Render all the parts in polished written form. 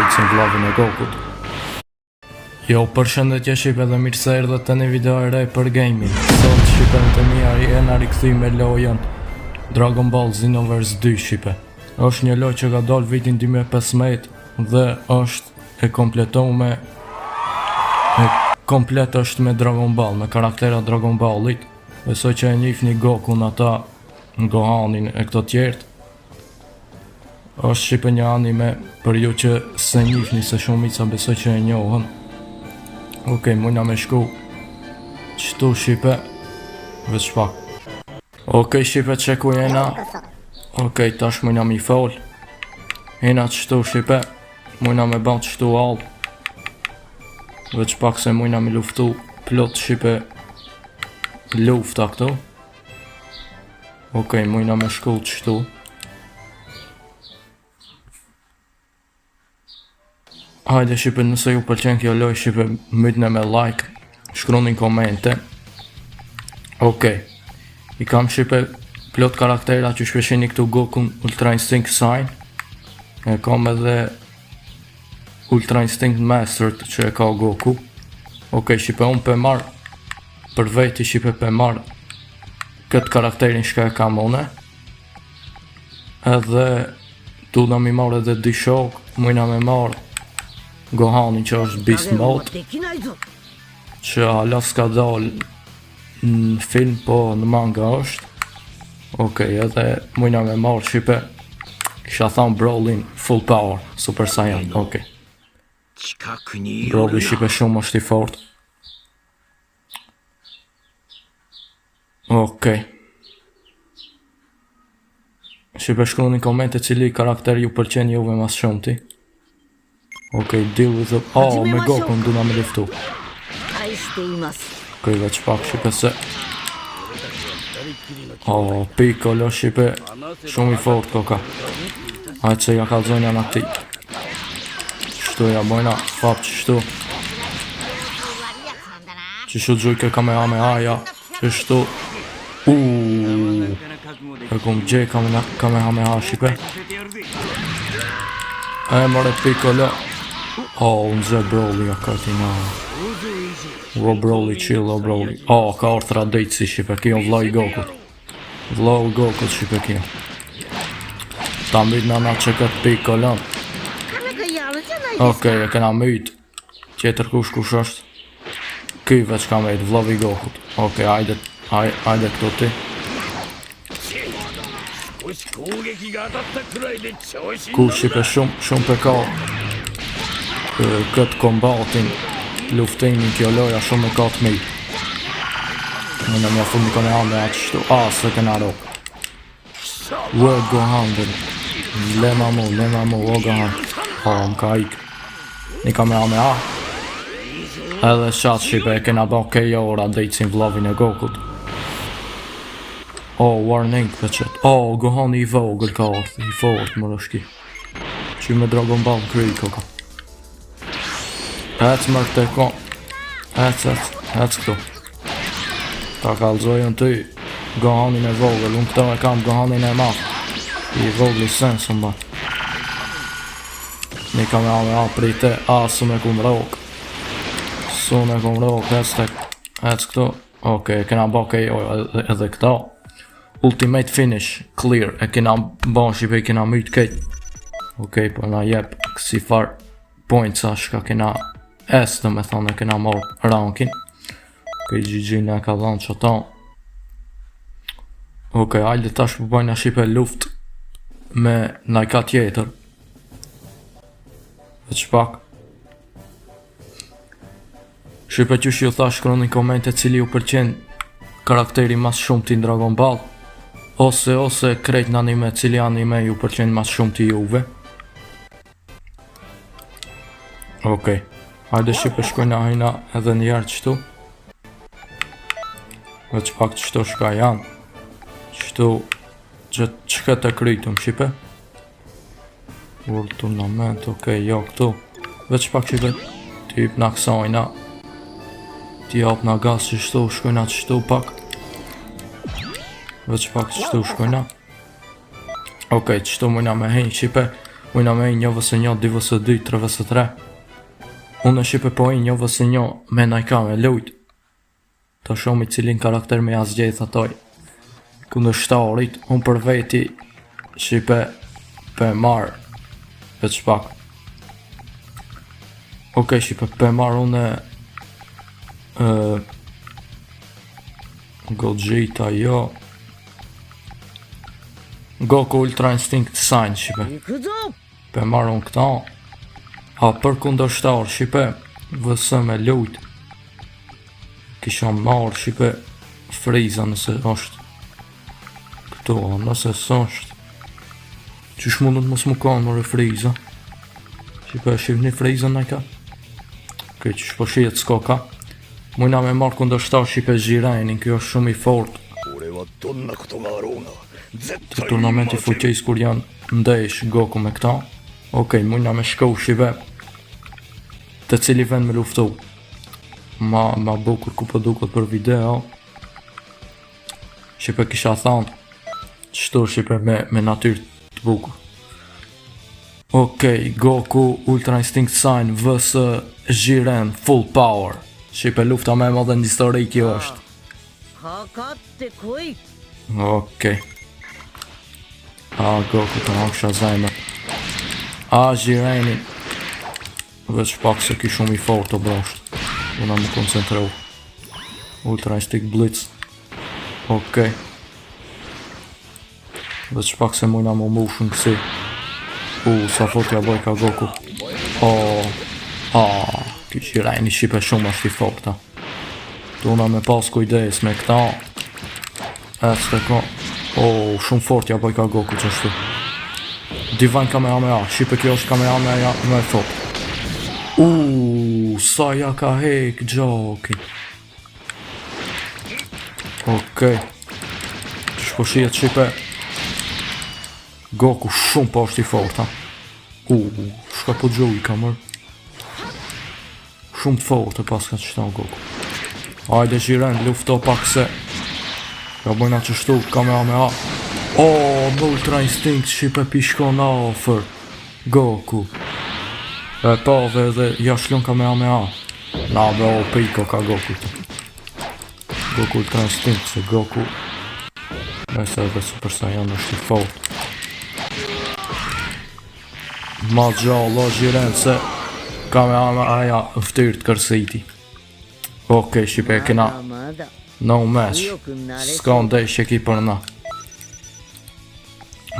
Radicin vllavin e Gokut. Jo, përshëndetje shqipe dhe mirë se erdhët te një video e re për gaming. Sot shqipe në të mija jena rikthy me lojën Dragon Ball Xenoverse 2 shqipe. Është një lojë që ka dalë vitin 2015 dhe është e kompletume e komplet është me Dragon Ball, me karaktera Dragon Ballit. Besoj që e njihni Gokun ata, Gohanin e këto tjerët. Është shqipe një anime për ju që s'e njihni se shumica besoj që e njohën. Okej, mujna me shku qëtu shqipe, veç pak. Okej, shqipe që ku jena. Okej, tash mujna mi fol. Jena qëtu shqipe, mujna me ban qëtu all. Veç pak se mujna me luftu plot shqipe lufta këtu. Okej, mujna me shku qëtu. Hajde shqipe nëse ju pëlqen kjo lojë shqipe mytne me like, shkruni në komente. Okej. I kam shqipe plot karaktera që po e shihni këtu Goku Ultra Instinct Sign. E kam edhe Ultra Instinct Master që e ka Goku. Okej, shqipe unë pe marr për veti shqipe pe marr këtë karakterin shka e kam une. Edhe du na mi marrë edhe dy shok, mujna me marrë Gohanin që është Beast Mode, që hala s'ka dal në film, po në manga është. Okej, edhe mujna me marrë shqipe, kisha thonë Brolin full power, Super Saiyan, okej. Broli shqipe shumë është i fort. Okej. Shqipe shkruani në komente cili karakter ju pëlqen juve mas shumti. Okej, deal with the... Oh, me Gokun duna me luftu. Okej, veç pak shqipe se... Oh, Piccolo shqipe shumë i fort koka. Hajde se ja kallzojna na këtij. Qështu ja bojna, fap qështu. Qështu gjujke Kamehameha, qështu. Uuuu. E kom gjej Kamehameha shqipe. E more Piccolo. Oh, unë zë Broly, ja ka ti na. O Broly, chill, o Broly. Oh, ka ardhë Raditz shqipe, kjo vllai i Gokut. Vllau i Gokut shqipe kjo. Ta myt na na që këtë Piccolon. Okej, e kena myt. Tjetër kush kush është? Ky veç ka met, vllavi i Gokut. Okej, hajde, hajde këtu ti. Ku shqipe shumë, shumë pe ka këtë kombatin, luftimin kjo loja shumë e ka të mirë. Në në mja fund një kone me atë shtu, a, se kena ro. Ue, Gohan, dhe, le ma mu, le ma mu, o Gohan. O, më ka ikë. Një Kamehameha. Edhe qatë shqipe e kena ba KO Raditzin vllavin e Gokut. Oh, warning, për qëtë. Oh, Gohani i vogël ka ardhë, i fort më rëshki. Që me Dragon Ball në kry, koka. Ec mërë të ko. Ec, ec, ec këtu. Ta kallzojën ty Gohanin e vogël, unë këto e kam Gohanin e madh. I vogël i sen së mba. Një Kamehameha prite, a, së me kum rok. Së me kum rok, ec tek, ec këtu. Ok, e kena ba KO edhe, edhe këta. Ultimate finish, clear, e kena ba shqipe, e kena myt kejt. Ok, po na jep kësi far points a shka kena S, do me thonë, e kena marrë rankin. Ok, GG na ka dhanë që ta. Ok, hajde tash po bajna shqipe luft me najka tjetër. Veç pak. Shqipe qysh ju thash shkroni në komente cili ju pëlqen karakteri mas shumti në Dragon Ball ose ose krejt në anime cili anime ju pëlqen mas shumti juve. Okej. Hajde shqipe shkojna hajna edhe një herë qëtu. Veç pak qëtu shka janë. Qëtu që që këtë e krytëm shqipe. World Tournament, okej, jo këtu. Veç pak shqipe. Typ në kësajna. Ti jap na gas qështu, shkojna qështu pak. Veç pak qështu shkojna. Okej, qështu mujna me henj, shqipe. Mujna me henj 1 vs 1, 2 vs 2, 3 vs 3. Unë shqipe po henj 1 vs 1 me najka me lujt. Të shohim cilin karakter me ja zgjedh atoj. Kundërshtarit, unë për veti shqipe pe marr veç pak. Okej, shqipe pe marr unë e, Gogeta jo. Goku Ultra Instinct Sign shqipe. 行くぞ Pe marr unë këta. A për kundërshtar shqipe VS me lujt. Kisha marrë shqipe Frieza nëse është këtu, a nëse s'është. Qysh mundet mos më kanë more Frieza? Shqipe e shihni Frieza në ka? Okej, qysh po shihet s'ko ka. Mujna me marrë kundërshtar shqipe Jirenin, kjo është shumë i fort. 俺はどんなことがあろうが絶 Të 対に turnamenti 負けぬ fuqis kur janë ndesh Goku me këta. Okej, mujna me shku shqipe Të cili vend me luftu. Ma, ma bukur ku po duket për video. Shqipe kisha thonë Qështu shqipe me, me natyrë të bukur. Okej, Goku Ultra Instinct Sign vs Jiren Full Power. Shqipe lufta më e madhe në histori kjo është. かかってこい Okej. A, Goku të hangsha zemër. A, Jirenin. Veç pak se ki shumë i fort o brosht. Unë më koncentru. Ultra Instinct Blitz. Okej. Veç pak se mujna më mushën kësi. U, sa fort ja boj ka Goku. O, a, ky Jireni shqipe shumë është i fort, ha. Duna me pas kujdes me këta. Ec të ko. O, shumë fort ja boj ka Goku qashtu. Divine Kamehameha, shqipe kjo është Kamehameha më e fort. U, sa ja ka hek gjoki. Okej. Qysh po shihet shqipe. Goku shumë po është i fort, ha. U, shka po gjuj ka mërë. Shumë të fort e pas ka qëta Goku. Hajde Jiren, lufto pak se Ja bojna qështu, Kamehameha. O, me Ultra Instinct shqipe pishkon afër. Goku. E pa dhe edhe ja shlon Kamehameha. Na be o piko ka Goku të. Goku Ultra Instinct se Goku Nëse edhe Super Saiyan është i fort. Ma gjallë, o Jiren se Kamehameha në ftyrë të kërsiti. Okej, shqipe e kena まだまだ No match. 強くなれ S'ka ndeshje ki për na.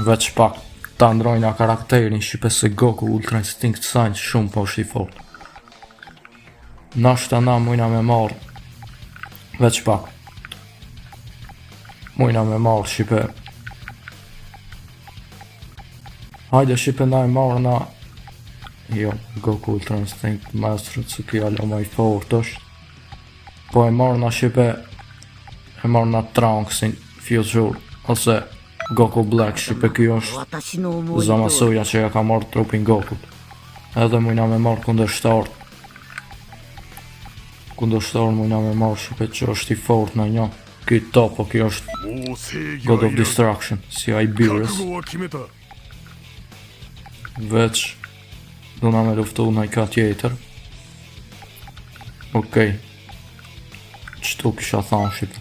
Veç pak ta ndrojna karakterin shqipe se Goku Ultra Instinct Sign shumë po është i fort. Nashta na mujna me marr Veç pak. Mujna me marr shqipe. Hajde shqipe na e marr na Jo, Goku Ultra Instinct Master se ky alo ma i fort është. Po e marr na shqipe e marr na Trunksin Future ose Goku Black shqipe ky është 私の思い通り Zamasuja që ja ka marrë trupin Gokut. Edhe mujna me marrë kundërshtar. Kundërshtar mujna me marrë shqipe që është i fort në një. Ky topo, ky është もう正義 God は of いらぬ Destruction, si ai 覚 Beerus. 悟は決めた Veç do na me luftu në ka tjetër. Okej. Qëtu kisha thonë shqipe.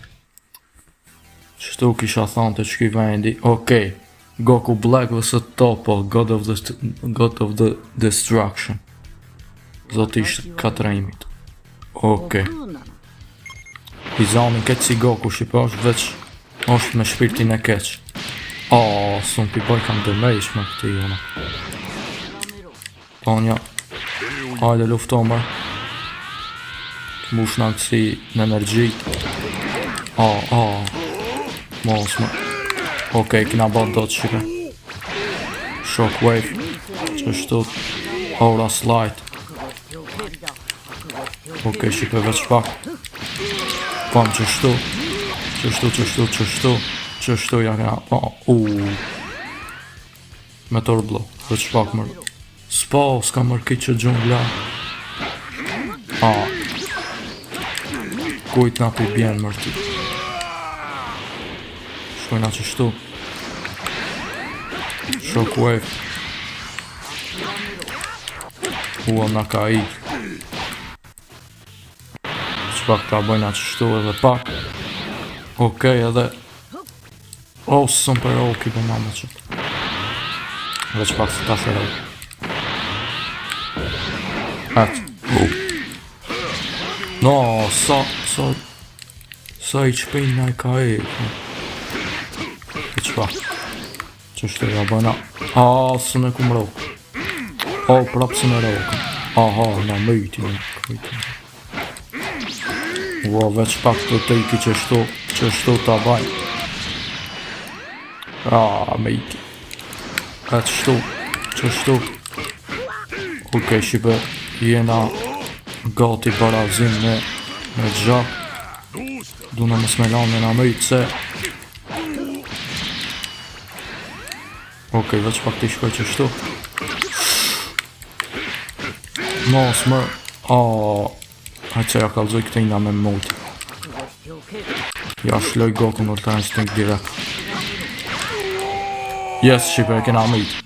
Qëtu kisha thonë të qky vendi. Okej. Goku Black vs Topo, God of the God of the Destruction. Zoti ishte katërimit. Okej. 悟空なの I zanin keq si Goku shqipe është veç është me shpirtin e keq. Oh, s'un pi boj kam damage me këtë jona. Po një. Hajde lufto mër. Të mushna kësi në energji. Oh, oh. Mos më. Okej, kina ba dot shqipe. Shockwave. Qështu. Aura Slide. Okej, shqipe veç pak. Pam qështu. Qështu, qështu, qështu. Qështu ja kena. Po, u. Meteor Blow. Veç pak mër. S'po, s'ka mër ki që gjungla. A. Kujt na pi bjen mër ti? Shkojna qështu. Shockwave. Ua na ka ik. Që pak ta bëjna qështu edhe pak. Okej, edhe. Oh, sëm për oki për mama që. Veç pak se ta shëroj. Atë. Oh. No, sa HP na i ka e. Veç pak. Qështu ja bëjna. A, së me kum rok. O, prap së me rok. Aha, na mëjti, na këjti. Ua, veç pak të të iki qështu ta baj. A, me iki. E qështu, qështu. Okej, shqipe, jena gati barazim me gjak. Duna mos me lanë me na myt se. Okej, veç pak të shkoj qështu. Mos më. A, hajtë se ja kalzoj këtë ina me moti. しておけ。 Ja shloj Goku në Ultra Instinct direkt. Yes, shqipe, e kena myt.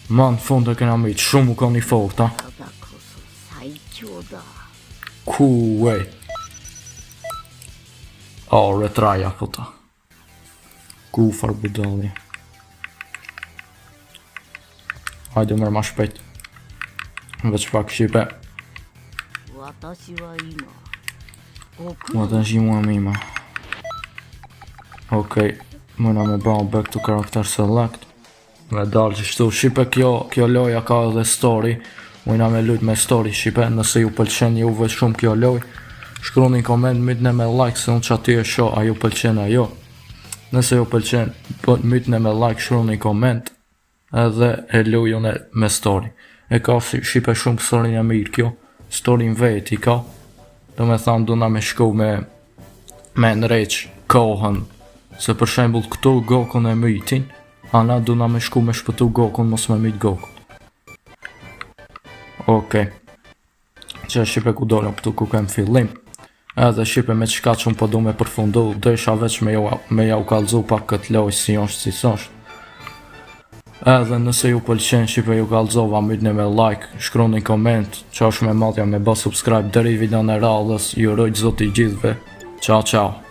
Ma në fund e kena myt, shumë u kon i fort, ha. ただこそ最強だ。 Ku, ej. O, retraja, puta. Ku far budalli. Hajde mërë ma shpejt. Veç pak, shqipe. 私は今悟空 Mua të në mua mima. Okej, mëna me ba back to character select. Me dalë qështu, shqipe, kjo loja ka edhe story. Mujna me lujt me story, shqipe, nëse ju pëlqen juve shumë kjo loj. Shkruani në koment, mytne me like se unë që aty e shoh a ju pëlqen ajo. Nëse ju pëlqen, po mytne me like, shkruani në koment edhe e luj unë me story. E ka si, shqipe, shumë story e mirë kjo. Story në veti ka. Do me thanë duna me shku me nreq kohën. Se për shembull këtu Gokun e mytin, ana duna me shku me shpëtu Gokun, mos me myt Gokun. Okej. Që shqipe, ku dolëm këtu ku kem fillim. Edhe, shqipe, me qka që unë po du me përfundu, desha veç me jau kallzu pak këtë lojë si është, si s'është. Edhe nëse ju pëlqen, shqipe, ju kallzova, mytni me like, shkruani në koment, që është me madhja me bë subscribe deri videon e radhës, ju rujt Zoti gjithëve. Ciao ciao.